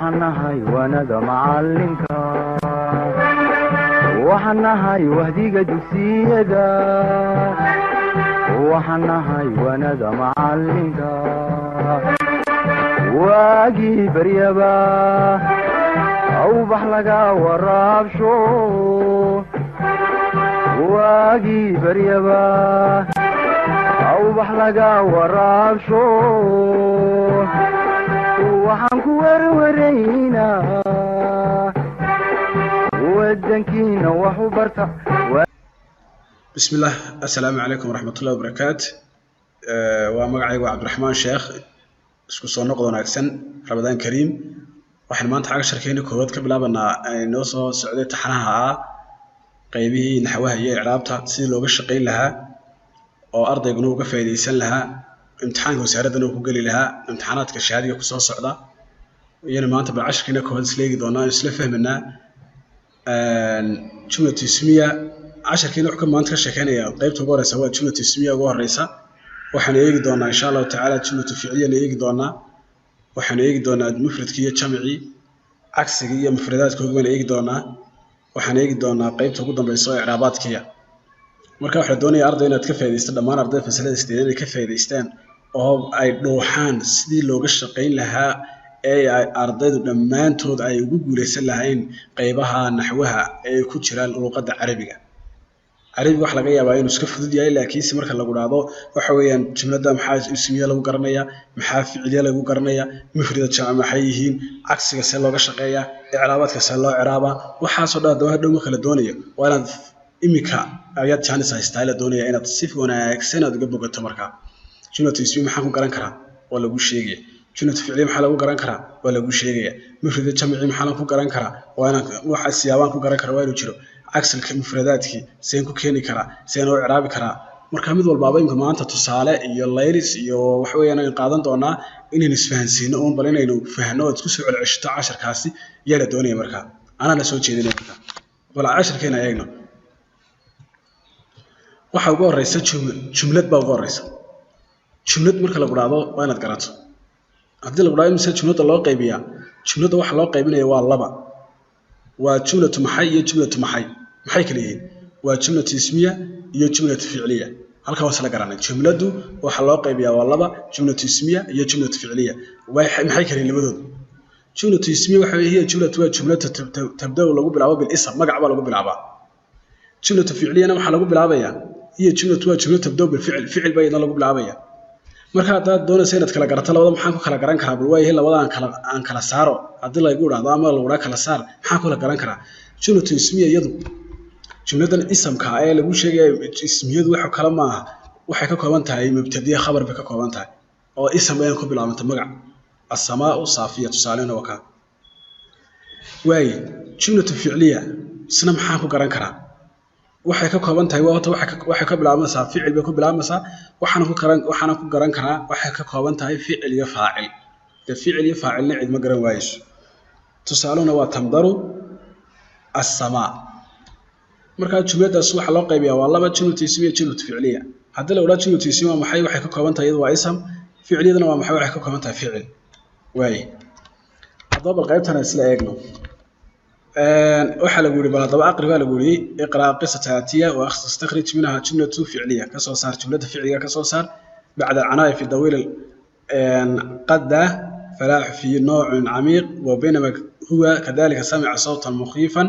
Waxaan nahay waanada macalinka, waxaan nahay wahdiga dugsiyada, waxaan nahay waanada macalinka. Waagii baryaba awbax laga waraabsho, waagii baryaba awbax laga waraabsho. Waxaan ku werwaraynaa wadankiina wax u barta. Bismillaah, assalaamu calaykum waraxmatullahi wabarakaat. Waa magacaygu waa Cabdiraxmaan Sheekh. Isku soo noqod wanaagsan, Ramadaan kariim. Waxaan maanta casharkeena koowaad ka bilaabanaa inoo soo socday taxanaha ah qaybihii naxwaha iyo icraabta, sidii looga shaqayn lahaa oo ardayguna uga faa'iidaysan lahaa, imtixaanka wasaaraddana uu ku geli lahaa, imtixaanaadka shahaadiga kusoo socda. Iyana maanta bal casharkeena koowaad isla eegi doonaa, isla fahmanaa jumlatu ismiya. Casharkeena wuxuu ka maanta ka sheekeynaya qaybta ugu horeysa waa jumlatu ismiya ugu horeysa. Waxaan eegi doonaa, insha Allahu tacaala, jumlatu ficliyana eegi doonaa. Waxaan eegi doonaa mufradkii iyo jamcii, cagsigii iyo mufradaadkoogi baan eegi doonaa. Waxaan eegi doonaa qaybta ugu dambeysa oo icraabaadkiya. Marka waxaa la doonaya arday inaad ka faa'iidaysto, dhammaan ardayda fasalada sideed inay ka faa'iidaystaan oo ay dhuuxaan sidii looga shaqayn lahaa ee ay ardaydu dhammaantood ay ugu guuleysan lahayn qaybaha naxwaha ee ku jiraan luqadda Carabiga. Carabiga waxa laga yaabaa inuu iska fudud yahay, laakiinse marka lagu dhahdo waxa weeyaan jumladda maxaa ismiya lagu garanaya, maxaa ficiliya lagu garanaya, mufrida, jamc maxay yihiin, cagsiga see looga shaqeeyaa, icraabaadka see loo ciraabaa, waxaasoo dhan haddaba hadhow marka la doonayo waa inaad imika ayaad jaanis haystaa, la doonaya inaad si wanaagsan aad uga bogato. Markaa jumlatu ismiya maxaan ku garan karaa? Waa lagu sheegaya. Jumlatu ficliya maxaa lagu garan karaa? Waa lagu sheegaya. Mufrida jamci maxaa ku garan karaa? Waa inaan waxa siyaabaan ku garan karaa waa inuu jiro. Cagsilka mufradaadkii seen ku keeni karaa, seen u icraabi karaa? Marka mid walbaaba imika maanta tusaale iyo laylis iyo waxa weeyaan aynu qaadan doonaa inaynu isfahansiino uun, bal inaynu fahno ood isku soo celceshito casharkaasi yaa la doonaya. Markaa anaa la soo jeedinaya. Markaa bal casharkeena eegno. Waxa ugu horeysa jumlad baa ugu horeysa. Jumlad marka lagu dhahdo waa inaad garato. Haddii lagu dhahdo imise jumladda loo qaybiyaa, jumladda waxa loo qaybinaya waa laba: waa jumlatu maxay iyo jumlatu maxay? Maxay kala yihiin? Waa jumlatu ismiya iyo jumlatu ficliya. Halkaa waa isla garanay. Jumladdu waxa loo qaybiyaa waa laba: jumlatu ismiya iyo jumlatu ficliya. Maxay kala yihiin labadoodu? Jumlatu ismiya waxa weeye hiya jumlatu, waa jumlatu tabda'u, lagu bilaabo, bilism, magac baa lagu bilaabaa. Jumlatu ficliyana waxaa lagu bilaabayaa hiya jumlatu, waa jumlatu tabda'u bilficil, ficil baa iyadana lagu bilaabaya. Marka haddaad doonaysa inaad kala garato labada, maxaan ku kala garan karaa? Bal waayahay, labada aan kala saaro haddii lagu idhaahdo ama lagu dhaha kala saar, maxaan kula garan karaa? Jumlatu ismiya iyadu jumladan isamka ee lagu sheegaya ismiyadu wax kale maaha, waxay ka kooban tahay mubtadiya khabar bay ka kooban tahay oo ism ayaan ku bilaabanta, magac, asamaau saafiya tusaalena waa kaa. Waaye, jumlatu ficliya isna maxaan ku garan karaa? Waxay ka kooban tahay, horta waxay ka bilaabmaysaa ficil bay ku bilaabmaysaa. Waxaana ku garan karaa waxay ka kooban tahay ficil iyo faacil. Dee ficil iyo faacilna cid ma garan waayeyso. Tusaaluhuna waa tamdaru assamaa. Markaa jumladaas waxaa loo qaybiyaa waa laba: jumlatu ismiya, jumlatu ficliya. Haddii la odhaa jumlatu ismiya waa maxay? Waxay ka kooban tahay iyadu waa ism. Ficliyaduna waa maxay? Waxay ka kooban tahay ficil. Waaye, haddaba bal qaybtan isla eegno. Waxaa lagu yidhi bal haddaba aqri baa lagu yidhi, iqra qisata aatiya wastakhrij minha jumlatu ficliya, kasoo saar jumlada ficliga, kasoo saar. Bacda canaa'i fi dawiil qada فلاح في نوم عميق، وبينما هو كذلك سمع صوتا مخيفا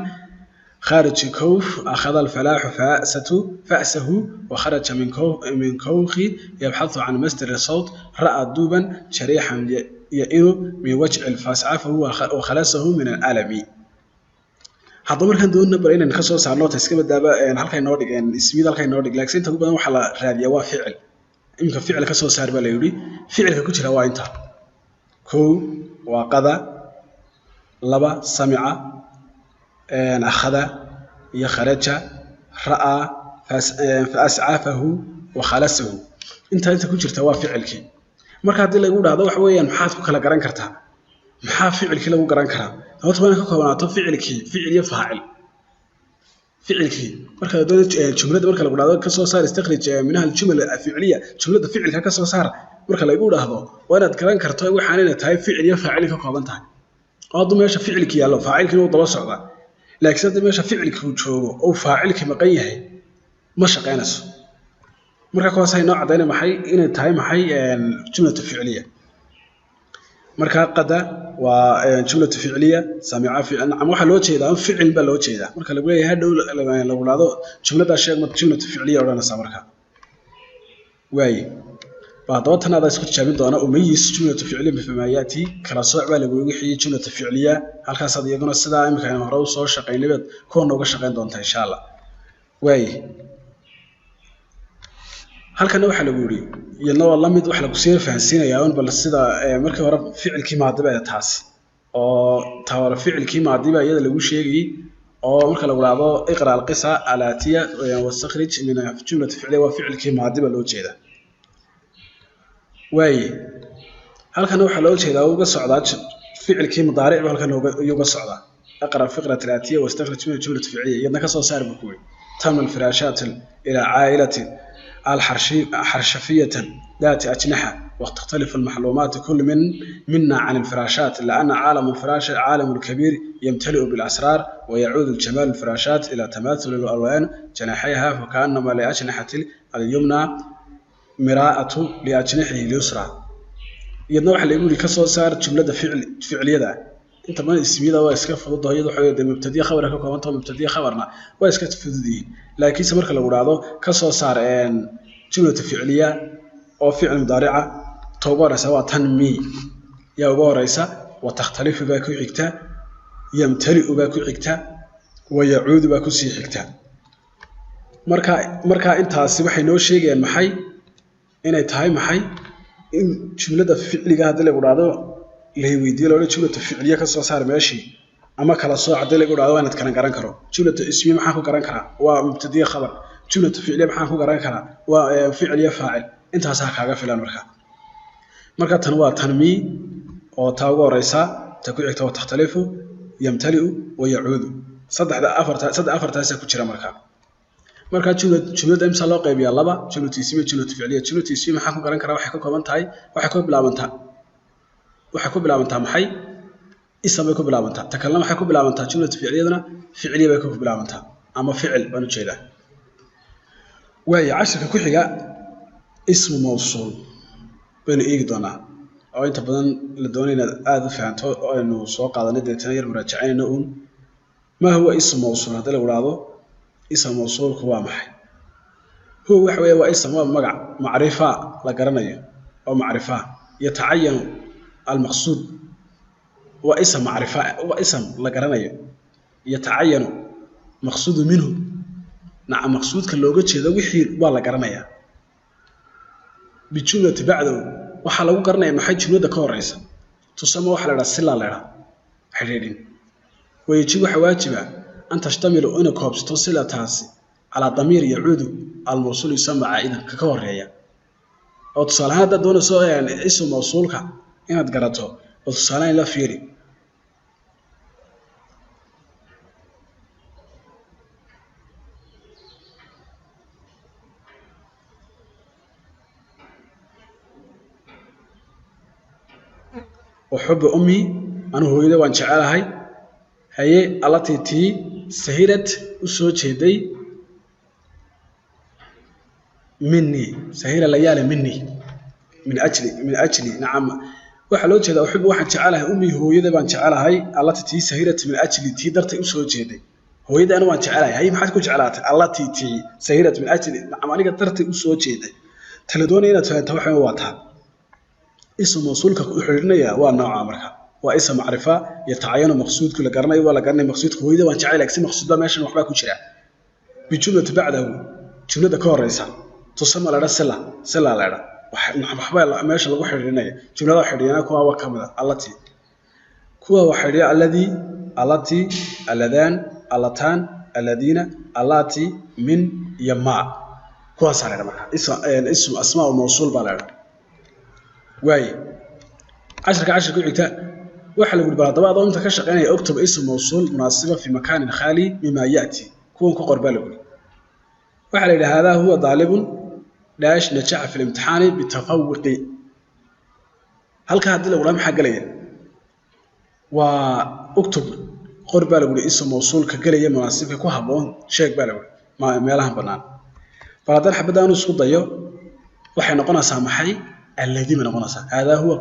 خارج كوخ. أخذ الفلاح فأسه وخرج من كوخ يبحث عن مصدر الصوت. رأى دوبا جريحا يئن من وجع فأسعفه وخلصه من الألم. Haddaba markaan doonno bal inaynu ka soo saarno ta iska badaaba halkay noo dhig ismiyada, halkay noo dhig, laakiin inta ugu badan waxaa la raadiyaa waa ficil. Iminka ficil ka soo saar baa la yidhi. Ficilka ku jira waa inta: kow waa qada, laba samica, akhada iyo kharaja, ra'aa, faascafahu wa khalasahu. Intaa inta ku jirta waa ficilkii. Marka haddii lagu dhahdo waxa weeyaan maxaad ku kala garan kartaa, maxaa ficilkii lagu garan karaa? Horta waa inay ka koobnaato ficilkii ficil iyo faacil. Ficilkii marka doon jumlada marka lagu dhahdo ka soo saar, istakhrij minha aljumal ficliya, jumlada ficilka ka soo saar marka lagu dhahdo, waa inaad garan karto waxaan inay tahay ficil iyo faacil ka kooban tahay. Oo hadduu meesha ficilki yaallo, faacilkiina uu daba socdaa. Laakiin haddii meesha ficilki uu joogo oo faacilki maqan yahay, ma shaqaynayso. Marka kuwaas ay noo caddaynay maxay inay tahay, maxay jumlatu ficliya. Marka qada waa jumlatu ficliya, samica ficil. Nacam, waxaa loo jeedaa ficil baa loo jeedaa. Marka lagu leeyahay hadhow lagu dhahdo jumladaa sheeg, ma jumlatu ficliya odhanaysaa marka. Waaye, ba haddaba tan adaa isku tijaabin doona. Umayis jumlatu ficliya bima yaati, kala sooc baa lagugu xiyey jumlatu ficliya. Halkaasaad iyaduna sidaa imika aynu hore usoo shaqaynay baad kuwa nooga shaqayn doontaa, insha Allah. Waaye, halkana waxaa lagu yidhi, iyadna waa la mid, waxa lagu sii fahansiinayaa un bal sida markii hore ficilkii maadi ba taas oo taa hore ficilkii maadi baa iyada lagu sheegayey. Oo marka lagu dhahdo iqra alqisa alaatiya wastakhrij min jumlati ficliya, waa ficilkii maadi baa loo jeedaa. Waaye, halkana waxaa loo jeedaa uga socdaa ficilkii mudaaric ba halkan uga socdaa. Iqra fiqrat alaatiya wastakhrij min jumlati ficliya, iyadna kasoo saar buu ku yidhi. Tama alfiraashaat ila caailati الحرشفية ذات أجنحة، وتختلف المعلومات كل من منا عن الفراشات، لأن عالم الفراش عالم كبير يمتلئ بالأسرار، ويعود جمال الفراشات إلى تماثل الألوان جناحيها، فكأنما لأجنحة اليمنى مراءة لأجنحه اليسرى. Iyadna waxaa lagu yidhi ka soo saar jumlada ficiliyada. Inta badan ismiyada waa iska fududahay, iyada waxa weeye mubtadiya khabar ka kooban tahay, mubtadiya khabarna waa iska fudud yihiin. Laakiinse marka lagu dhahdo ka soo saar jumlatu ficiliya oo ficil mudaarica, ta ugu horeysa waa tan mi yaa ugu horeysa, wa takhtalifu baa ku xigta, yamtali'u baa ku xigta, wa yacuudu baa kusii xigta. Marka intaasi waxay noo sheegayaan maxay inay tahay, maxay in jumlada ficliga haddii lagu dhahdo la weydiiyo loodhan jumlatu ficliya ka soo saar meeshii ama kala sooc haddii lagu dhahdo, waa inaad kala garan karo. Jumlatu ismiya maxaan ku garan karaa? Waa mubtadiya khabar. Jumlatu ficliya maxaan ku garan karaa? Waa ficil iyo faacil. Intaasaa kaaga filan. Marka tan waa tanmi oo taa ugu horeysa, ta ku xigta waa takhtalifu, yamtali'u wa yacuudu. Saddexda afarta, saddex afartaasaa ku jira. Marka jumlada imsa loo qaybiyaa? Laba: jumlatu ismiya, jumlatu ficliya. Jumlatu ismiya maxaan ku garan karaa? Waxay ka kooban tahay, waxay ku bilaabantaa maxay? Ism bay ku bilaabantaa. Ta kalena waxay ku bilaabantaa, jumlatu ficliyaduna ficliya bay ku bilaabantaa, ama ficil baan ujeedaa. Waayo, cashirka ku xiga ismu mawsuul baynu eegi doonaa, oo inta badan la doonay inaad aada u fahanto, oo aynu soo qaadanay, deetana yar muraajacaynayno uun. Ma huwa ismu mawsuul haddii lagu dhahdo, ism mawsuulku waa maxay? Huwa waxa weeye waa ism, waa magac macrifa la garanayo oo macrifa, yatacayanu almaqsuud. Waa ism macrifa, waa ism la garanayo, yatacayanu maqsuudu minhu. Nacam, maqsuudka looga jeedo wixii waa la garanayaa. Bijumlati bacdahu, waxaa lagu garanaya maxay? Jumlada ka horeysa. Tusama waxaa la idhaha sila, la idhaha xidhiidhin. Wayajib, waxaa waajiba, an tashtamilu, inay koobsato silataasi, calaa damiir yacuudu almawsuul yusama caa'idan, ka horeeya. Oo tusaale ahaan haddaad doonayso ism mawsuulka inaad garato, oo tusaalehan la fiiri. Uxubu ummi, anu hooyada waan jecelahay. Haye, allatii, tii, sahirad, u soo jeeday, mini sahira layaali mini min ajli. Nacam, waxaa loo jeedaa uxibu, waxaan jecelahay, ummi, hooyada baan jecelahay, allatii, tii, sahirat, min ajli, tii dartay usoo jeeday. Hooyada anu waan jecelahay. Haye, maxaad ku jeclaatay? Allatii, tii, sahirat min ajli, nacam, aniga dartay usoo jeeday. Tala doonaya inaad fahanto waxa waa taa ism mawsuulka u xidhiidhinaya waa nooca. Marka waa ism macrifa, yatacayanu maqsuudku, la garanayo, waa la garanaya maqsuudka. Hooyada waan jecelahay, si maqsuud baa meeshan waxbaa ku jira. Bijumlati bacdahu, jumlada ka horeysa, tusama la dha sila, sila la dha waxbaa meesha lagu xidhiidhinaya. Jumlada xidhiidhina kuwa waa kamid a allatii, kuwa waa xidhiidhiya alladii, allatii, alladaan, allataan, alladiina, allati, min iyo ma, kuwaasaa la dha. Marka ism asmaa mawsuul baa la dha. Waaye, cashirka ku xigta waxaa lagu yidhi bal haddaba adoo inta ka shaqeynaya, uktub ism mawsuul munaasiba fi makaanin khaali mima ya'ti, kuwan ku qor baa lagu yidhi. Waxaa la yidhi haadaa huwa daalibun dash najaxa fi limtixaani bitafawuqi. Halkaa haddii lagu dhaha maxaa gelaya? Waa uktub, qor baa lagu yihi, ism mawsuulka gelaya munaasibka ku habboon sheeg baa lagu yihi meelahan bannaan. Bal haddaan xabadda aanu isku dayo, waxay noqonaysaa maxay? Alladii bay noqonaysaa. Haadaa huwa,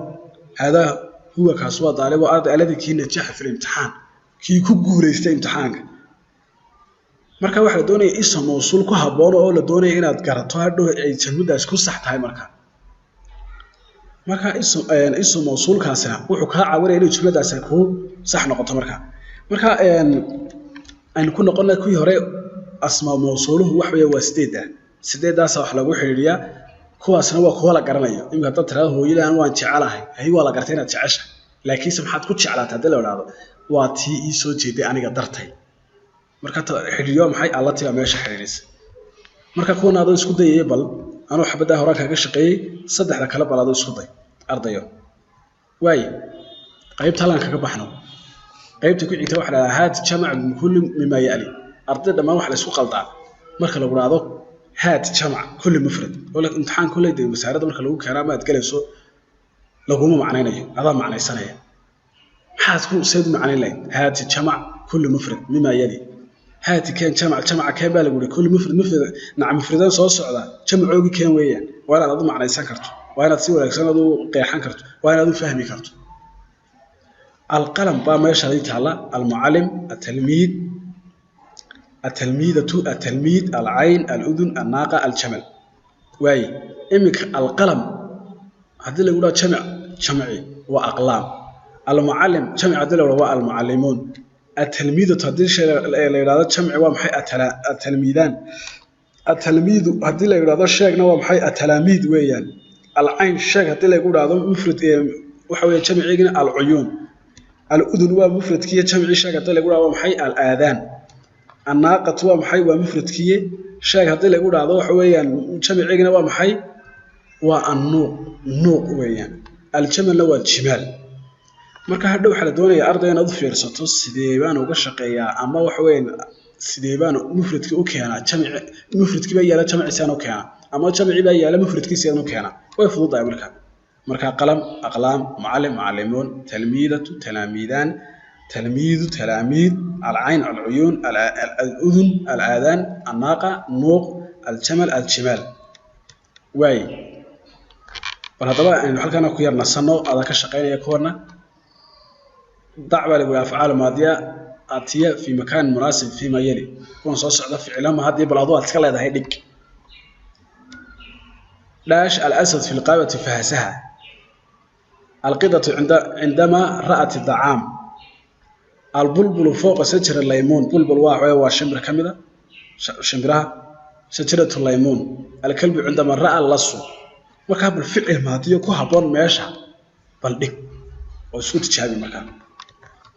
haadaa huwa, kaas waa daalib, waa arday, alladii kii, najaxa fi limtixaan, kii ku guulaystay imtixaanka. Marka waxaa la doonaya ism mawsuul ku habboon oo la doonaya inaad garato hadhow ay jumladaas ku sax tahay. Marka ism mawsuulkaasina wuxuu kaa caawinaya inay jumladaasi kuu sax noqoto. Marka aynu ku noqonna kuwii hore. Asmaa mawsuuluhu wax weeye waa sideed ah, sideedaasa wax lagu xidhiidhiyaa. Kuwaasna waa kuwa la garanayo. Imika haddaad tirahdo hooyadan waan jecelahay, hay, waa la gartay inaad jeceshahay, laakiinse maxaad ku jeclaatay haddii la idhaahdo, waa tii ii soo jeeday aniga dartay. Marka xidhiidhiyo maxay? Allati baa meesha xidhiidhisa. Marka kuwan adoo isku dayaya, bal anuu xabaddaa horaan kaaga shaqeeyey, saddexda kale bal adoo isku day, ardayo. Waaye, qaybta halkan kaga baxno. Qaybta ku xigta waxa la dhahdaa haat jamac min kulli mima ya'li. Arday dhammaan waxa la isku qaldaa marka lagu dhahdo haat jamac kulli mufrad oo imtixaan kulley dee wasaaradda marka lagu keenaa ma aad galayso, laguma macnaynayo, adaa macnaysanaya. Maxaad ku seed u macnayn lahayd haati jamac kulli mufrad mima yali? Haati keen jamac, jamaca keen baa lagu yihi, kulli mufrad, mufrad nacam, mufradada soo socda jamacoogi keen weeyaan. Waa inaad adu macnaysan karto, waa inaad si wanaagsan adu qeexan karto, waa inaad u fahmi karto. Alqalam baa meesha taalla, almucalim, atalmiid, atalmiidatu, atalmiid, alcayn, aludun, annaaqa, aljamal. Waaye, iminka alqalam haddii lagu dhaho jamic, jamci waa aqlaam. Almucalim jamci haddii la dhaho waa almucallimuun. Atalmiidatu haddii la yidhahdo jamci waa maxay? Atalmiidaan. Atalmiidu haddii la yidhahdo sheegna waa maxay? Atalaamiid weeyaan. Alcayn sheeg haddii lagu dhahdo mufrad, waxa weeye jamciigina alcuyuun. Aludun waa mufradkiiyo jamci sheeg haddii lagu dhahdo waa maxay? Alaadaan. Annaaqatu waa maxay? Waa mufradkiiye sheeg haddii lagu dhahdo waxa weeyaan jamciigina waa maxay? Waa annuuq, nuuq weeyaan. Aljamalna waa jimaal. Marka hadhow waxaa la doonayaa arday inaad u fiirsato sidee baan uga shaqeeyaa, ama waxa weeyaan sidee baan mufradkii u keenaa jamci, mufradkii baa yaala jamciisaan u keenaa, ama jamcii baa yaala mufradkiisaan u keenaa. Way fududahay. Marka qalam aqlaam, mucallim mucallimuun, talmiidatu talaamiidaan, talmiidu talaamiid, alcayn alcuyuun, aludun, alaadaan, annaaqa, nuuq, aljamal, aljimaal. Waay, bal haddaba aynu halkana ku yar nasanno. Adaa ka shaqaynaya kuwana. Dac baa lagu yihi afcaal maadiya atiya fi makaan munaasib fima yali. Kuwan soo socda ficilo ma haddii bal adu aad iska leedahay dhig. Dhaash alasad fi lqaabati fahasaha. Alqidatu cindama ra'at dacaam. Albulbulu fowqa shajara laymuun. Bulbul waa shimbir ka mida shimbiraha. Shajaratu laymuun. Alkalbu cindama ra'a lasu. Markaa bal ficil maadiyo ku habboon meesha bal dhig oo isku tijaabi. Markaa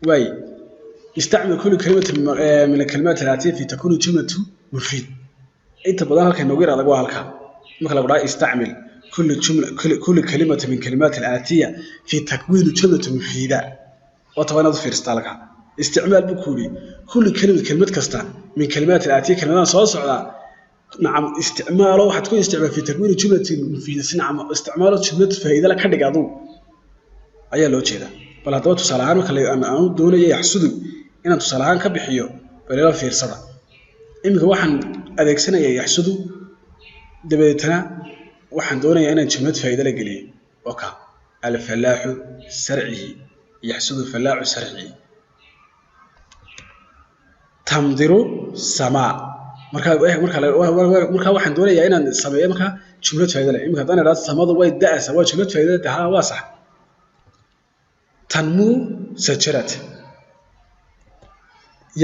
waay, istacmil kulli kalimata min alkalimaat alaatiya fi takunu jumlatu mufiid. Inta badan halka inoogu yar adag waa halka marka lagu dhaha istacmil kulli jumla, kulli kalimata min kalimaat alaatiya fi takwiini jumlati mufiida. Waata waa inaad u fiirsataa halka. Isticmaal buu ku yidhi kulli kalimad, kelimad kasta, min kalimaat alaatiya, kelimadahan soo socdaa. Nacam, isticmaalo, waxaad ku isticmaal fi takwiini jumlati mufiida si, nacam, isticmaalo jumlad faa'iida la ka dhig aduu ayaa loo jeedaa. Bal haddaba tusaale ahaan marka aanu doonaya yaxsudu inaan tusaale ahaan ka bixiyo, bal ila fiirsada. Iminka waxaan adeegsanayaa yaxsudu, dabeetana waxaan doonayaa inaan jumlad faa'iido la geliyo. Waka alfalaaxu sarcihi, yaxsudu falaaxu sarcihi. Tamdiru samaa. Marka waxaan doonayaa inaan sameeyo markaa jumlad faa'iido leh. Iminka haddaan idhahdo samadu way da'aysaa, waa jumlad faa'iido leh. Haa, waa sax. Tanmuu sajarat.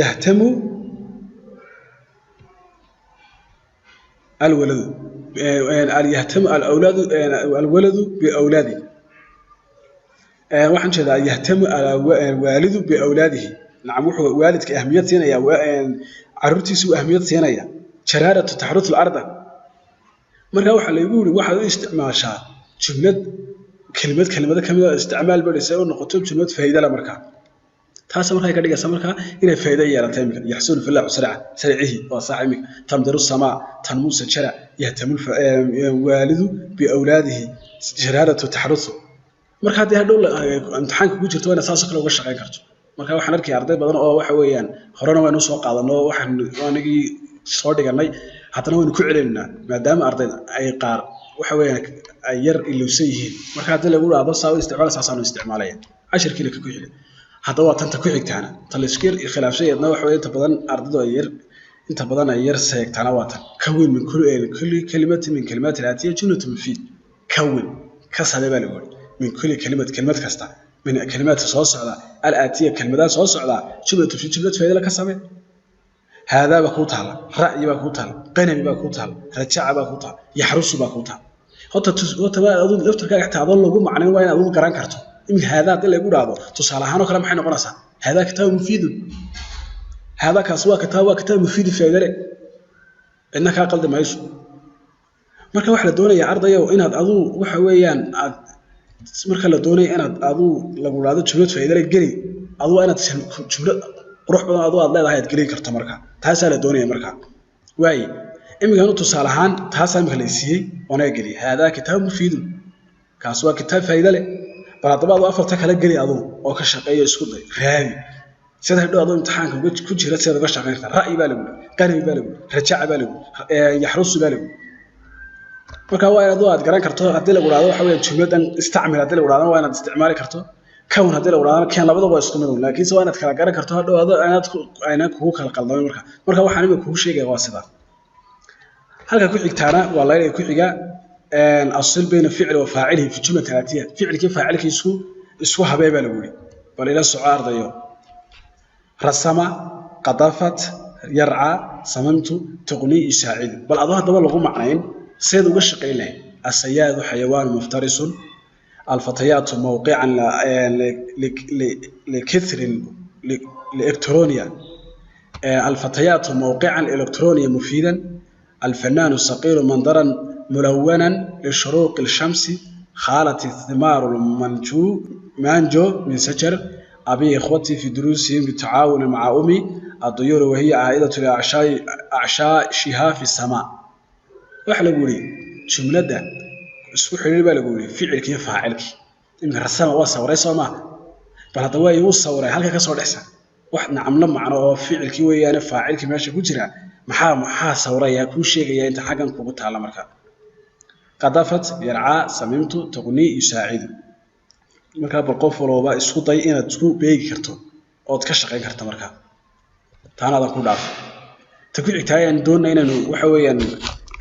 Yahtamu alwaladu, yahtamu alawlaadu, alwaladu biawlaadi, waxaan jeedaa yahtamu alwaalidu biawlaadihi. Nacam, wuxuu waalidka ahmiyad siinaya carruurtiisu ahmiyad siinaya. Jaraaratu taxrutu larda. Marka waxaa laygu yidhi waxaad u isticmaashaa jumlad, kelimad, kelimado kamid a isticmaal bari si ay u noqoto jumlad faa'iido leh. Markaa taas markay ka dhigaysa markaa inay faa'iido yeelatay. Imika yaxsulu falaaxu sarca sarcihi waa sax. Imika tamdiru samaa, tanmuu sajara, yahtamu waalidu biawlaadihi, jaraaratu taxrusu. Marka haddii hadhow imtixaanka ku jirto, waa inaad saasoo kale uga shaqayn karto. Marka waxaan arkaya arday badan oo waxa weeyaan horena waynu soo qaadano, waxaan waanagii soo dhiganay, haddana waynu ku celinaynaa maadaama ardayda ay qaar waxa weeyaan ay yar ilowsan yihiin. Marka haddii lagu dhahdo saa u isticmaala, saasaanu isticmaalaya. Cashirkiina ka ku xiga haddaba waa tanta ku xigtaana, ta la isku yar khilaafsan yahay waxa weeye inta badan ardaydu ay yar, inta badan ay yar seegtaana, waa tan: كون من كل كلمة من كلمات الآتية جملة مفيد. كون ka samee baa lagu yidhi من كل كلمة kelmad kasta من kalimaadka soo socda الآتية kelmadaha soo socda جملة مفيد jumlad faa'iido la ka samee. هذا baa kuu taala, ra'yi baa kuu taala, qanami baa kuu taala, رجع baa kuu taala, يحرس baa kuu taala. Horta waa adigu laftarkaaga xitaa adoon lagu macnayn waa inaad adigu garan karto. Iminka هذا haddii lagu dhahdo tusaale ahaan oo kale, maxay noqonaysaa? هذا كتاب مفيد. هذا kaas waa kitaab, waa kitaab مفيد faa'iido leh, cidna kaa qaldi mayso. Marka waxaa la doonayaa, ardayow, inaad aduu waxa weeyaan aad marka la doonaya inaad aduu lagu dhahdo jumlad faa'iido leh geli, adu waa inaad jumlad qurux badan aduu aad leedahay aad gelin karto. Marka taasaa la doonaya. Marka waaye imikanu tusaale ahaan taasaa imika la siiyey oona geliyay: هذا كتاب مفيد, kaas waa kitaab faa'iido leh. Bal haddaba aduu afarta kala geli aduu oo ka shaqeeyo, isku day, raadi sida hadhow adoo imtixaanka ku jira sidaad uga shaqayn kartaa. Ra'yi baa lagu yidhi, qanami baa lagu yidhi, رجع baa lagu yidhi, يحرس baa lagu yidhi. Marka waa inaad aad garan karto haddii lagu dhahdo waxa weeye jumladan استعمل, haddii lagu dhahdo waa inaad isticmaali karto. كون haddii lagu dhahdo keen, labadaba waa isku mid un, laakiinse waa inaad kala garan karto hadhow adoo inaad aynan kugu kala qaldamin. Marka waxaan imika kugu sheegaya waa sidaa. Halka ku xigtaana waa layliga ku xiga: أصل بين فعل وفاعله في جملة الآتية. Ficilkii faacilkii isku habee baa lagu yidhi. Bal ila soco, ardayo: رسم, قطفت, يرعى, صممت, تغني, يساعد. Bal adoo haddaba lagu macnayn seed uga shaqayn lahayd? الصياد حيوان مفترس, الفتيات موقعا لكثر لإلكترونيا, الفتيات موقعا إلكترونيا مفيدا, الفنان الصغير منظرا ملونا لشروق الشمس, خالت ثمار المانجو مانجو من شجر أبي, إخوتي في دروسهم بالتعاون مع أمي, الطيور وهي عائدة لأعشاشها في السماء. Waxa lagu yidhi jumladda isku xidhiir baa lagu yidhi ficilkii iyo faacilkii. Iminka رسم waa sawiray, soo maaha? Bal hadda waa igu sawiray halka ka soo dhexsan wax nacamlo macno oo ficilkii weeyaane, faacilkii meesha ku jira maxaa sawiraya kuu sheegaya inta xaggan kugu taalla? Marka قطفت, يرعى, صممت, تغني, يساعد. Markaa bal qof walooba isku day inaad isku beegi karto ood ka shaqayn karto. Markaa taana adan ku dhaafo. Ta ku xigtaa ayaan doonaa inaynu waxa weeyaan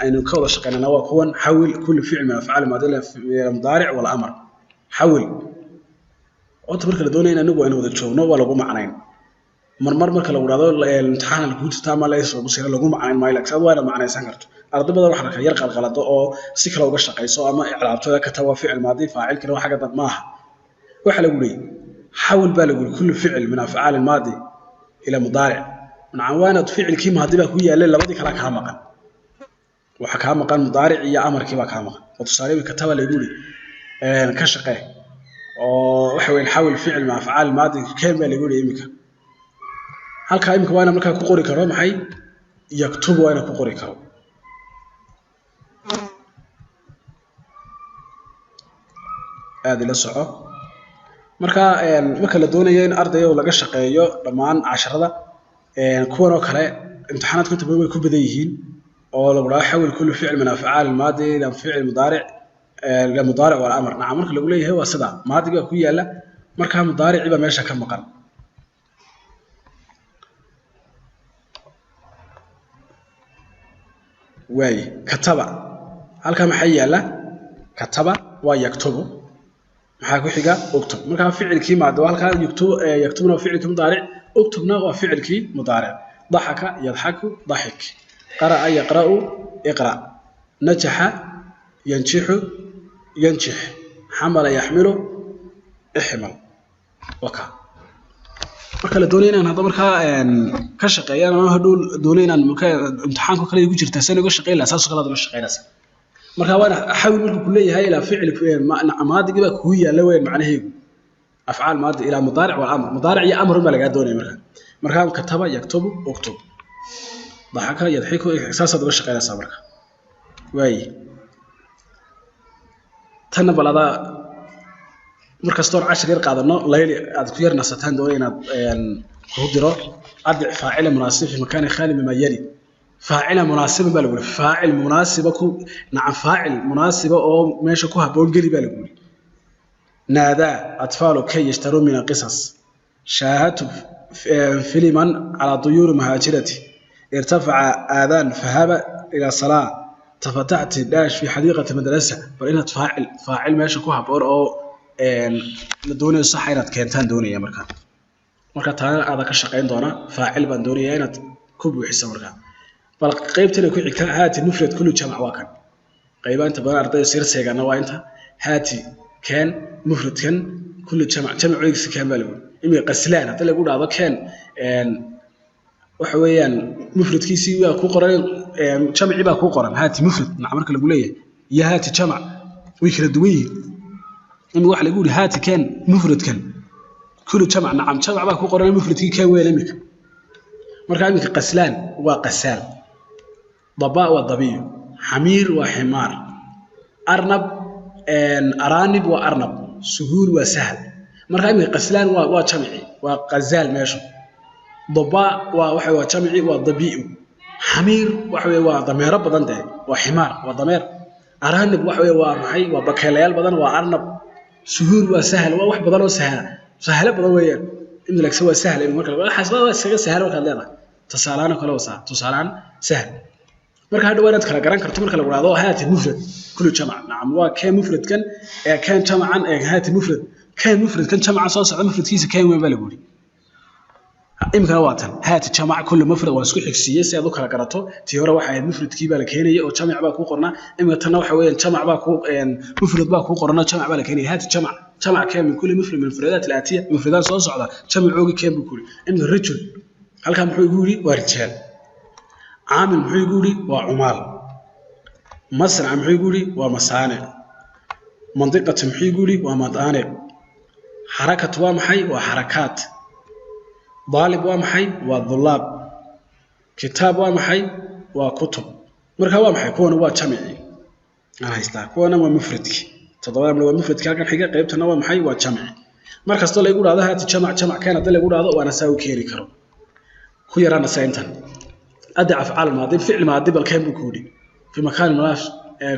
aynu ka wada shaqaynana waa kuwan: حول كل فعل من أفعال الماضي إلى مضارع ولا أمر. حول horta marka la doonaya in anigu aynu wada joogno waa lagu macnayn. Marmar marka lagu dhahdo imtixaan lagu jirta ama la soo busira, lagu macnayn maayo, laakiin waa inaad macnaysan karto. Arday badan waxaa arkaa yar qalqalado oo si kale uga shaqayso ama icraabtooda ka tawa ficil maadi faacilkina waa xagga dad maaha. Waxa lagu leeyahay حول baa lagu yidhi كل فعل من أفعال الماضي إلى مضارع. Macnaa waa inaad ficilkii maadi baa ku yaalay, labadii kala kaa maqan. Waxa kaa maqan mudaaric iyo amarkii baa kaa maqan. Oo tusaale كتب lagu yidhi ka shaqee oo waxa weeyaan حول فعل من أفعال الماضي keen baa lagu yidhi. Imika halkaa imika waa inaan markaa ku qori karo maxay? يكتب waa inaan ku qori karo. Aada ila soco. Marka la doonayo in ardayga laga shaqeeyo dhammaan casharada kuwan oo kale, imtixaanaadku inta badan way ku badan yihiin oo lagu dhaho حول كل فعل من أفعال الماضي إلى فعل مضارع إلى مضارع والأمر. Nacam, marka lagu leeyahay waa sida maadiga ku yaala, markaa mudaaricii baa meesha ka maqan. Waaye كتب halkaa maxaa yaala? كتب waa يكتب. Maxaa ku xiga? اكتب. Markaa ficilkii maadi waa halkaa يكتب, يكتب na waa ficilkii mudaaric, اكتب na waa ficilkii mudaaric. ضحك يضحك ضحك, قرأ يقرأ اقرأ, نجح ينجح ينجح, حمل يحمل احمل. Waka marka la doonayo inaan hadda markaa ka shaqeeyaan ama hadhow doonayo inaan marka imtixaanka kale igu jirta saan uga shaqeyn lahaa, saasoo kale aad uga shaqeynaysaa. Marka waa حول markuu ku leeyahay ilaa ficil maadigii baa kugu yaalla weyn macnaheegu أفعال ماضي إلى مضارع والأمر. مضارع iyo amar baa lagaa doonaya. Marka كتب يكتب اكتب, ضحك يضحك, saasaad uga shaqeynaysaa. Marka waaye tanna bal adaa Markastoon cashir yar qaadano, layli aad ku yar nasataan doona inaad kuu diro. Adic faacila munaasib fi makaani khaali mima yali. Faacila munaasiba baa lagu yidhi, faacil munaasiba ku, nacam, faacil munaasiba oo meesha ku habboon geli baa lagu yidhi. Naadaa atfaalu kay yashtaruu min alqisas. Shaahadtu filiman calaa duyuuri muhaajirati. Irtafaca aadaan fahaba ila salaa. Tafataxti daash fi xadiiqati madrasa. Bal inaad faacil meesha ku habboon oo la doonayo saxa inaad keentaan doonaya. Marka taana aada ka shaqayn doona, faacil baan doonayaa inaad ku buuxiso. Markaa bal qaybtana ku xigta, haati mufrad kullu jamac, waa kan qayba inta badan ardayda sir seegana waa inta. Haati, keen, mufradkan kullu jamac, jamaciisa keen baa lagu. Imika qaslaan haddii lagu dhahdo keen, waxa weeyaan mufradkiisii waa ku qoran, jamci baa ku qoran. Haati mufrad, naca, marka lagu leeyahay iyo haati jamac way kala duwan yihiin. Imika waxa lagu yidhi haati, keen, mufradkan kullu jamac, nacam, jamac baa ku qoran, mufradkii keen weyn imika. Marka imika qaslaan waa qasaal, daba waa dabiyo, xamiir waa ximaar, arnab, araanib waa arnab, suhuul waa sahal. Marka imika qaslaan waa jamci, waa qazaal meeshu. Daba waa waxa waa jamci, waa dabii'u. Xamiir waxa weeye waa dameero badan dee, waa ximaar, waa dameer. Araanib waxa weeye waa maxay? Waa bakeelayaal badan, waa arnab. Suhuul waa sahal, waa wax badan oo sahla, sahalo badan weeyaan. Imika lagse waa sahal marka waxaas waa iskaga sahal markaad leedahay. Tusaalahaan oo kale waa tusaalahaan sahal. Marka hadhow inaad kala garan karto marka lagu dhahdo haati mufrad kullu jamac, nacam, waa kee mufradkan ee keen jamacan ee haati mufrad, keen mufradkan jamacan soo socda mufradkiisa keen weyn baa lagu yidhi. Iminkana waa tan, haati jamac kullu mufrad, waa isku xigsiiyey si aad u kala garato. Tii hore waxay ahayd mufradkii baa la keenayay oo jamac baa kuu qornaa. Iminka tanna waxa weeyaan jamac baa kuu, mufrad baa kuu qornaa, jamac baa la keenaya. Haati jamac, jamac keen min kulli mufrad min mufradaat alaatiya, mufradaat soo socda jamacoogi keen buu ku yidhi. Iminka rajul halkaa muxuu igu yidhi? Waa rijaal. Caamil muxuu igu yidhi? Waa cumaal. Masnac muxuu igu yidhi? Waa masaanic. Mandiqatu muxuu igu yidhi? Waa madaaniq. Xarakatu waa maxay? Waa xarakaat. Daalib waa maxay? Waa dulaab. Kitaab waa maxay? Waa kutub. Marka waa maxay kuwana? Waa jamici aan haystaa, kuwana waa mufradki. Toddobada waa mufradki halkan xiga, qaybtana waa maxay? Waa jamci. Mar kastoo laygu dhahdo haati jamac, jamac keen haddii laygu dhahdo, waana saa u keeni karo. Ku yaraana saa intan. Adic afcaal maadi, ficil maadi bal keen buu ku yidhi في مكان مناسب،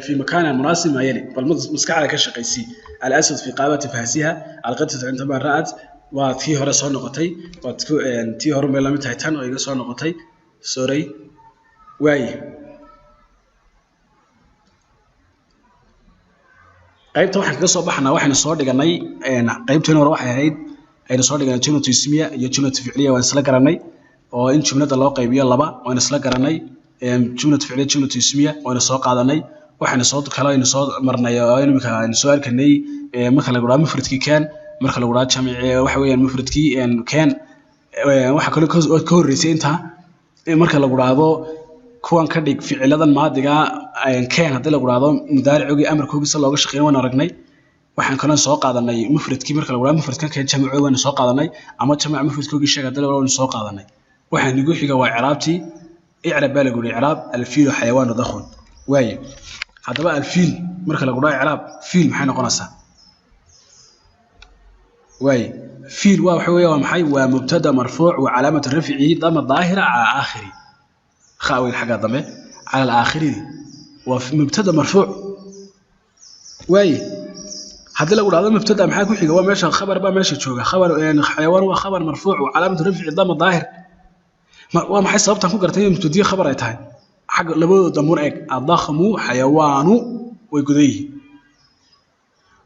في مكان مناسب ما يلي. بل maskaxda ka shaqaysii. الأسد في قابة فهسها. القطة عندما رأت, waa tii hore soo noqotay, waa tii hore bay lamid tahay tan oo iga soo noqotay, sorry. Waaye qaybta waxaan kaga soo baxnaa, waxaynu soo dhiganay qaybtii hore waxay ahayd aynu soo dhiganay jumlatu ismiya iyo jumlatu ficliya. Waan isla garanay oo in jumlada loo qaybiyo laba waan isla garanay, jumlatu ficliya, jumlatu ismiya waynu soo qaadanay. Waxaynu soo kale aynu soo marnay oo imika aynu soo arkanay marka lagu dhaho mufradkii keen, marka lagu dhaho jamici waxa weeyaan mufradkii keen. Waxa kaloo ka horreysay intaa marka lagu dhahdo kuwan ka dhig ficiladan maadiga keen, haddii lagu dhahdo mudaaricogii amarkoogiisa looga shaqeyn waan aragnay. Waxaan kaloo soo qaadanay mufradkii marka lagu dhahdo mufradkan keen, jamacoogi waanu soo qaadanay, ama jamac mufradkoogii sheeg haddii lagu dhahdo waanu soo qaadanay. Waxaan igu xiga waa icraabtii. Icraab baa lagu yidhi, icraab alfiilu xayawaanu dakhun. Waaye haddaba alfiil marka lagu dhaho icraab fiil maxay noqonaysaa? Waaye fiil waa waxa weeye waa maxay? Waa mubtada marfuuc wa calaamatu rafcihi dama daahira cala aakhiri, kha weyn xagga dambe, cala aakhirihi. Waa mubtada marfuuc. Waaye haddii lagu dhahdo mubtada maxaa ku xiga? Waa meesha khabar baa meesha jooga, khabar xayawaan waa khabar marfuuc wa calaamatu rafcihi dama daahir. Waa maxay sababtan ku gartay in mubtadiyo khabar ay tahay? Xagga labadooda dambuun eeg, adakmu xayawaanu way gudan yihiin.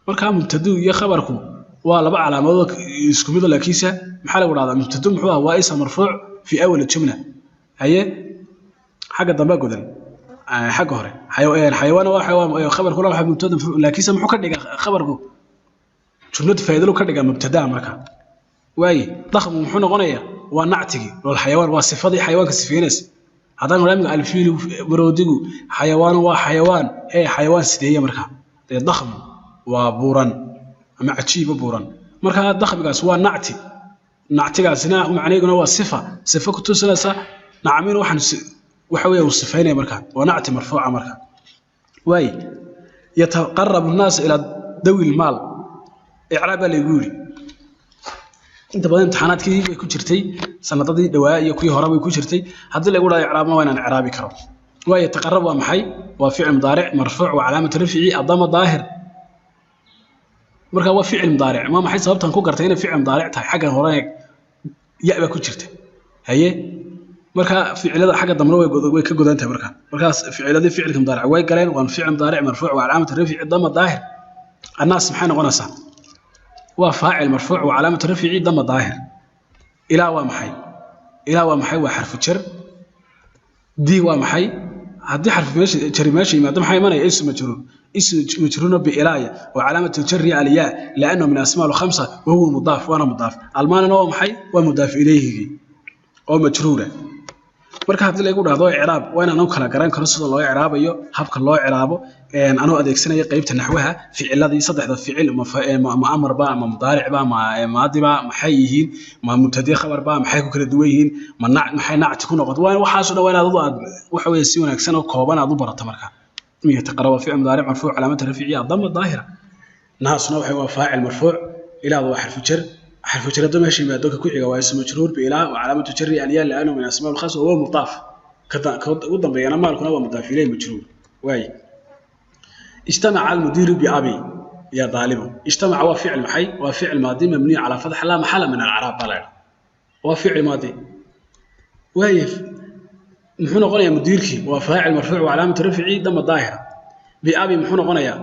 Markaa mubtadu iyo khabarku waa laba calaamadood isku mid, laakiinse maxaa lagu dhahdaa? Mubtadu muxuu ahaa? Waa ism marfuuc fi awal jumla. Haye, xagga dambe godan, xagga hore xayawaan waa xayawaan, khabarkuna waa mubtada, laakiinse muxuu ka dhigaa khabarku? Jumlad faa'iido ka dhigaa mubtadaa. Marka waaye dakhmu muxuu noqonayaa? Waa nactigii lol xayawaan, waa sifadii xayawaanka sifeynaysa. Haddaan nidhaahdo alfiilu maroodigu, xayawaan waa xayawaan, hee xayawaan sideeye? Marka dee dakhmu waa buuran ama cajiiba buuran. Marka dakhmigaas waa nacti, nactigaasina macnaheeguna waa sifa, sifa ku tusinaysa nacamiin waxaan waxa weeye uu sifaynaya. Marka waa nacti marfuuca. Marka waaye yataqarabu nnaas ilaa dawi lmaal. Icraab baa laygu yidhi. Inta badan imtixaanaadkii bay ku jirtay, sanadadii dhawaa iyo kuwii hore bay ku jirtay. Haddii lagu dhahdo icraabna, waa inaan icraabi karo. Waayo, taqarrab waa maxay? Waa ficil mudaaric marfuuc wa calaamatu rafcihi adama daahir. Marka waa ficil mudaaric. Waa maxay sababtan ku gartay inay ficil mudaaric tahay? Xaggan hore eeg, ya baa ku jirta. Haye, marka ficilada xagga dambena way ka godan tahay. Markaas ficiladii ficilka mudaaric way galeen. Waa ficil mudaaric marfuuc wa calaamatu rafcihi dama daahir. Annaas maxay noqonaysaa? Waa faacil marfuuc wa calaamatu rafcihi dama daahir. Ilaa waa maxay? Ilaa waa maxay? Waa xarfu jar. Dii waa maxay? Haddii xarfu meesha jari meesha yimaado, maxaa imanaya? Ism majruur, ism majruurna biilaaya wa calaamatu jari alyaa liannahu min asmaa alkhamsa wa huwa mudaaf, waana mudaaf. Almaanina waa maxay? Waa mudaaf ilayhigi oo majruura. Marka haddii lagu dhahdo icraab, waa inaan kala garan karo sida loo icraabayo, habka loo icraabo, anoo adeegsanaya qaybta naxwaha. Ficiladii saddexda ficil ma amarba, ma mudaaricba, ma maadiba, maxay yihiin? Ma mubtadi khabarba? Maxay ku kala duwan yihiin? Ma maxay nacti ku noqoto? Waa waxaasoo dhan waa inaad aad waxa weeye si wanaagsan oo kooban aad u barato. Marka iyo taqarraba ficil mudaaric marfuuc, calaamatu rafcihi adama daahira. Naasna waxay waa faacil marfuuc. Ilaadu waa xarfu jar. Xarfu jar hadduu meesha yimaado, ka ku xiga waa ismu majruur biilaa wa calaamatu jari alyaa liannahu min asmaa alkhas wa huwa mudaaf. Ka ugu dambeeyana maalkuna waa mudaaf ilayhi majruur. Waay, ijtamaca almudiiru biabi ya daalibu. Ijtamaca waa ficil maxay? Waa ficil maadi mabniy calaa fatx, laa maxala min alacraab baa la idhaha. Waa ficil maadi. Waay, muxuu noqonayaa mudiirkii? Waa faacil marfuuc wa calaamatu rafcihi dama daahira. Biabi muxuu noqonayaa?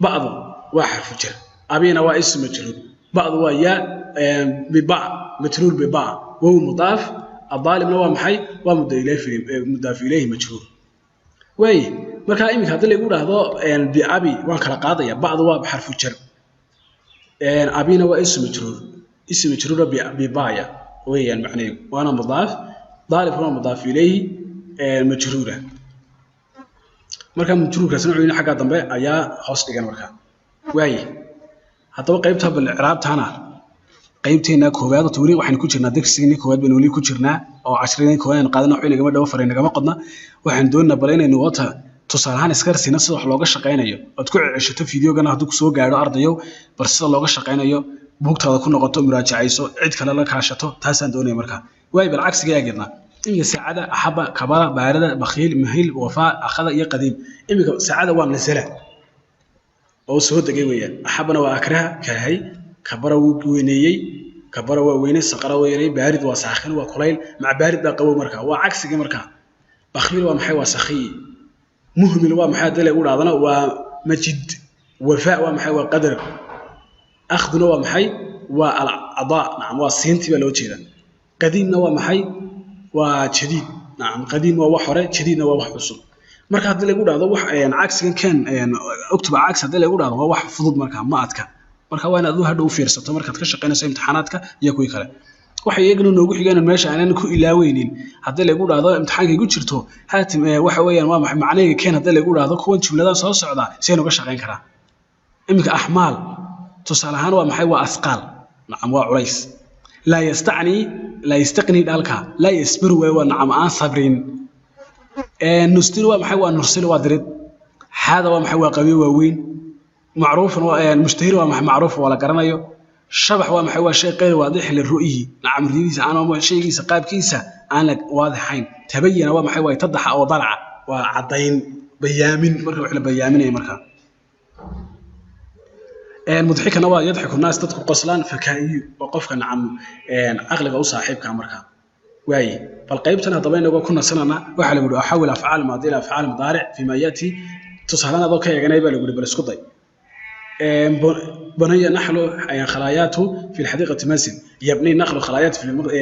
Ba'du waa xarfu jar, abina waa ism majruur. Ba'du waa yaa biba, majruur biba, wahuwa mudaaf. Adaalimna waa maxay? Waa mudaaf ilayhi majruur. Waay, marka iminka haddii lagu dhahdo biabi, waan kala qaadaya. Ba'du waa xarfu jar, abina waa ism majruur, ism majruura bibaya weeyaan macnaheedu, waana mudaaf. Daalibkuna waa mudaaf ilayhi majruura. Marka majruurkaasna wuxuu xagga dambe ayaa hoos dhigan. Marka waaye, haddaba qaybta bal icraabtana, qaybteena koowaad horta weli waxaynu ku jirnaa darsigeennii koowaad baynu weli ku jirnaa, oo cashiradii koowaad aynu qaadana. Waxba inagama dhawo, faray nagama qodna. Waxaan doonaynaa bal inaynu wata tusaale ahaan iska siina sida wax looga shaqaynayo, ood ku ceshato fideogana hadduu kusoo gaadho ardayow. Bal sida looga shaqaynayo buugtaada ku noqoto, muraajacayso, cid kale la kaashato, taasaan doonaya. Marka waay, bal cagsiga eegidna iminka: saacada, axaba, kabara, baarada, bakhiil, mahil, wafaa, akhada iyo qadiim. Iminka saacada waa nasala oo soo degay weeyaan. Axabana waa akraha, kaahay. Kabara wuu weyneeyey, kabara waa weyney, saqara waa yareeyey. Baarid waa saakhin, waa kulayl, maca baarid baa qabow. Marka waa cagsigii. Marka bakhiil waa maxay? Waa sakhiy. Muhmil waa maxay haddii lagu dhahdana? Waa majid. Wafaa waa maxay? Waa qadar. Akhduna waa maxay? Waa alcadaa, nacam, waa siintii baa loo jeedaa. Qadiimna waa maxay? Waa jadiid, nacam. Qadiim waa wax hore, jadiidna waa wax cusub. Marka haddii lagu dhahdo wax cagsigan keen, uktuba cagsi haddii lagu dhahdo, waa wax fudud. Marka ma adka. Marka waa inaad hadhow u fiirsato markaad ka shaqaynayso imtixaanaadka iyo kuwii kale. Waxay iyaguna noogu xigeen meesha aanan ku ilaaweynin, haddii lagu dhahdo imtixaanka igu jirto haatim, waxa weeyaan waa maxay macnahayga keen haddii lagu dhahdo kuwan jumladahan soo socda, sideen uga shaqayn karaa? Iminka axmaal tusaale ahaan waa maxay? Waa asqaal, nacam, waa culays. Laa yastacni, laa yastaqni dhalka, laa yasbiru waay, waa nacam aan sabrin. Nustil waa maxay? Waa nursil, waa dirid. Xaada waa maxay? Waa qabiil waaweyn. Macruufan waa mushtahir, waa maxay? Macruuf waa la garanayo. Shabax waa maxay? Waa shay qeyr waadix liru'yi, nacam, riyadiisa aan shaygiisa qaabkiisa aan la waadixayn. Tabayana waa maxay? Waa itadaxa oo dalaca, waa caddayn, bayaamin. Marka wax la bayaaminaya. Marka mudxikana waa yadxiku naas, dadku qoslaan. Fakaa'iyu waa qofka, nacam, caqliga u saaxiibka. Marka waaye, bal qaybtan haddaba inagoo ku nasanana, waxaa lagu yihi axawil afcaal maadi ila afcaal mudaaric fima yati. Tusaalaan adoo ka eeganay baa lagu yihi, bal isku day. بني نحل خلاياته في الحديقة منزل، يبني نخل خلاياته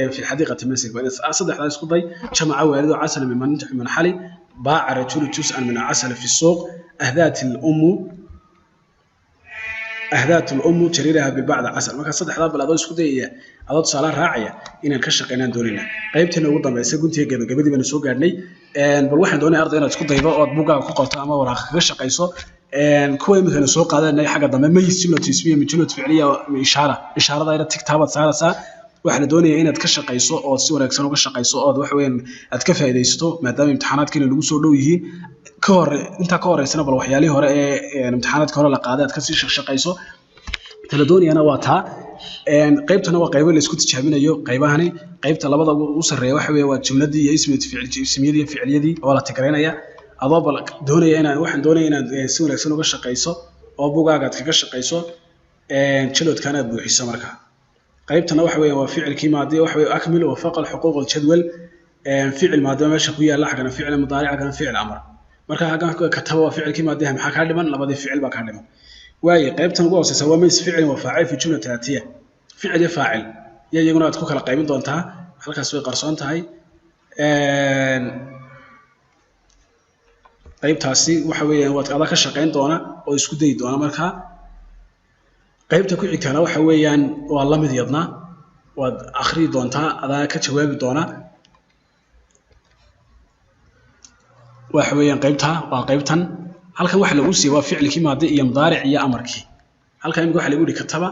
في الحديقة منزل. صدح isku day. جمع والده عسل من منحل. باع رجل جزءا من العسل في السوق. أهدات الأم جريرها ببعض عسل. Marka saddexdaa bal adoo isku dayaya, adoo tusaale raacaya, inaan ka shaqeynaan doonayna. Qaybteena ugu dambaysa, guntiga gabagabadii baynu soo gaadhnay. Bal waxaan doonaya arday inaad isku daydo ood buuggaaga ku qorto ama waraaqa kaga shaqayso kuwa iminkana soo qaadanay xagga dambe. Mayis jumlatu ismiya min jumlatu ficliya ishaara, ishaarada ina tigtaabaad saaraysaa. Waxaa la doonayaa inaad ka shaqayso ood si wanaagsan uga shaqayso, ood waxa weeyaan aad ka faa'iidaysato, maadaama imtixaanaadkiina lagu soo dhow yihiin. Ka hor intaa ka horeysana, bal waxyaalihii hore ee imtixaanaadka hore la qaaday aad kasii shaqayso. Tala doonayana waa taa. Qaybtana waa qaybo la isku tijaabinayo. Qaybahani, qaybta labada ugu sarreeya waxa weeye waa jumladii iyo ismi ficil, ismiyadii iyo ficiliyadii waa la tigraynaya. Adoo bal doonaya inaad, waxaan doonaya inaad si wanaagsan uga shaqayso oo bugaaga aad kaga shaqayso, jalodkana aad buuxiso. Marka qaybtana waxa weeye waa ficilkii maadi, waxa weeye أكمل وفق الحقوق الجدول. Ficil maadaama meesha ku yaalla, xaggana ficil mudaaric, xaggana ficil amar. Marka xaggan كتب waa ficilkii maadiha. Maxaa kaa dhiman? Labadii ficil baa kaa dhiman. Waaye, qaybtan ugu hooseysa waa ميز فعل وفاعل في جملة الآتية. Ficil iyo faacil iyo iyaguna aad ku kala qaybin doontaa. Halkaas way qarsoon tahay. Qaybtaasi waxa weeyaan waad adaa ka shaqayn doona oo isku dayi doona. Marka qaybta ku xigtana waxa weeyaan waa la mid, yadna waad akhriyi doontaa, adaa ka jawaabi doona. Waxa weeyaan qaybta waa qaybtan. Halkan waxa lagu siiyey waa ficilkii maadi iyo mudaaric iyo amarkii. Halkan imika waxa lagu yihi كتب،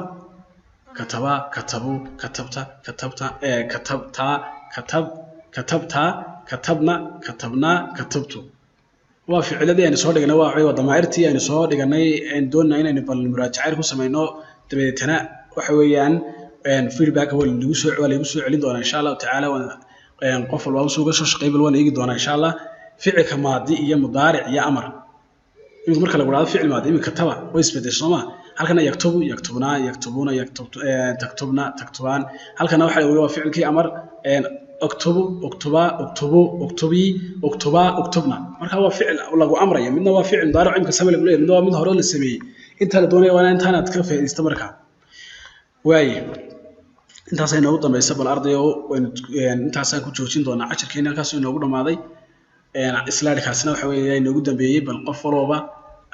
كتبا، كتبوا، كتبت، كتبت، كتبتا، كتب، كتبتا، كتبنا، كتبنا، كتبت. Waa ficiladii aynu soo dhiganay, waa damaa'irtii aynu soo dhiganay, aynu doonaa inaynu bal muraajacayn ku samayno. Dabadeetana waxa weeyaan feedback waa lagu soo celin doonaa, insha Allahu tacaala. Waan qof walba usoo uga soo shaqeey, bal waan eegi doonaa, insha Allah. Ficilka maadi iyo mudaaric iyo amar, imika marka lagu dhahdo ficil maadi, imika كتب way isbedeshay, soo ma? Halkana يكتب، يكتبنا، يكتبون، يكتب، تكتبن، تكتبان. Halkana waxa lagu waa ficilkii amar: اكتب، اكتبا، اكتبوا، اكتبي، اكتبا، اكتبن. Marka waa ficil lagu amraya. Midna waa ficil mudaaric imika samee lagu leeyahay, midna waa mid hore la sameeyey. Inta la doonaya waa intaanaad ka faa'iidaysto. Marka waaye, intaasay inoogu dambaysa. Bal ardayo, waynu intaasaan ku joojin doonaa cashirkeena. Halkaasuu inoogu dhamaaday. Slide-kaasina waxa weeye inoogu dambeeyey. Bal qof walooba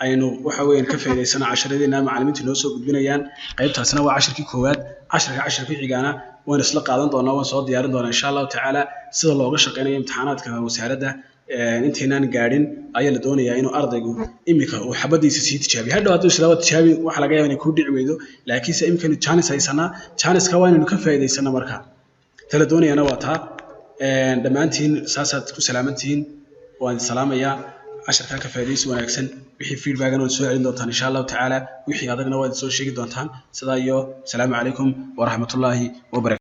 aynu waxa weeyaan ka faa'iidaysana casharadeena macallimiintu inoo soo gudbinayaan. Qaybtaasina waa cashirkii koowaad. Cashirka cashirka xigaana waan isla qaadan doonaa, waan soo diyaarin doonaa, insha Allahu tacaala, sida looga shaqeynayo imtixaanaadka wasaaradda. Intaynaan gaadhin ayaa la doonayaa inuu ardaygu imika uu xabadiisa sii tijaabiyo. Hadhow hadduu islaaba tijaabi, waxa laga yaabaa inay kuu dhici weydo, laakiinse imikaynu chance haysanaa, chance-ka waa inaynu ka faa'iidaysana. Marka tala doonayana waa taa. Dhammaantiin saasaad ku salaamantihiin, waan salaamayaa. Casharkaa ka faa'iidaysi wanaagsan. Wixii feedbackana waad soo celin doontaan, insha Allahu tacaala. Wixii adagna waad soo sheegi doontaan. Sidaa iyo asalaamu calaykum waraxmatullaahi wabarakatu.